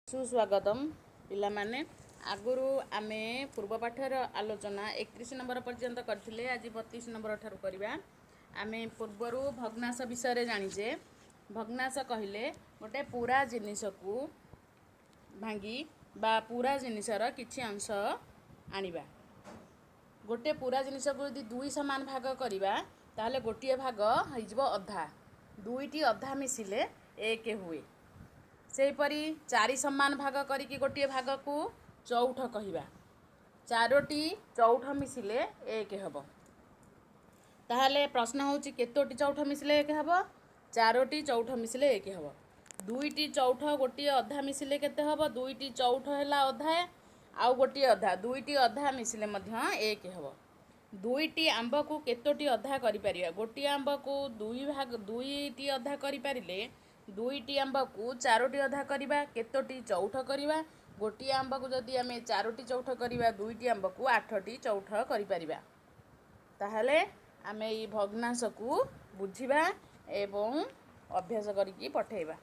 ସୁସ୍ୱାଗତମ ପିଲାମାନେ। ଆଗରୁ ଆମେ ପୂର୍ବ ପାଠର ଆଲୋଚନା 31 ନମ୍ବର ପର୍ଯ୍ୟନ୍ତ କରିଥିଲେ, ଆଜି 32 ନମ୍ବର ଠାରୁ କରିବା। ଆମେ ପୂର୍ବରୁ ଭଗ୍ନାଂଶ ବିଷୟରେ ଜାଣିଛେ। ଭଗ୍ନାଂଶ କହିଲେ ଗୋଟେ ପୁରା ଜିନିଷକୁ ଭାଙ୍ଗି ବା ପୁରା ଜିନିଷର କିଛି ଅଂଶ ଆଣିବା। ଗୋଟେ ପୁରା ଜିନିଷକୁ ଯଦି ଦୁଇ ସମାନ ଭାଗ କରିବା, ତାହେଲେ ଗୋଟିଏ ଭାଗ ହେଇଯିବ ଅଧା। ଦୁଇଟି ଅଧା ମିଶିଲେ ଏକ ହୁଏ। ସେହିପରି ଚାରି ସମାନ ଭାଗ କରିକି ଗୋଟିଏ ଭାଗକୁ ଚଉଠ କହିବା। ଚାରୋଟି ଚଉଠ ମିଶିଲେ ଏକ ହେବ। ତାହେଲେ ପ୍ରଶ୍ନ ହେଉଛି, କେତୋଟି ଚଉଠ ମିଶିଲେ ଏକ ହେବ? ଚାରୋଟି ଚଉଠ ମିଶିଲେ ଏକ ହେବ। ଦୁଇଟି ଚଉଠ ଗୋଟିଏ ଅଧା ମିଶିଲେ କେତେ ହେବ? ଦୁଇଟି ଚଉଠ ହେଲା ଅଧା, ଆଉ ଗୋଟିଏ ଅଧା, ଦୁଇଟି ଅଧା ମିଶିଲେ ମଧ୍ୟ ଏକ ହେବ। ଦୁଇଟି ଆମ୍ବକୁ କେତୋଟି ଅଧା କରିପାରିବା? ଗୋଟିଏ ଆମ୍ବକୁ ଦୁଇ ଭାଗ, ଦୁଇଟି ଅଧା କରିପାରିଲେ, ଦୁଇଟି ଆମ୍ବକୁ ଚାରୋଟି ଅଧା କରିବା, କେତୋଟି ଚଉଠ କରିବା? ଗୋଟିଏ ଆମ୍ବକୁ ଯଦି ଆମେ ଚାରୋଟି ଚଉଠ କରିବା, ଦୁଇଟି ଆମ୍ବକୁ ଆଠଟି ଚଉଠ କରିପାରିବା। ତାହେଲେ ଆମେ ଏଇ ଭଗ୍ନାଂଶକୁ ବୁଝିବା ଏବଂ ଅଭ୍ୟାସ କରିକି ପଠାଇବା।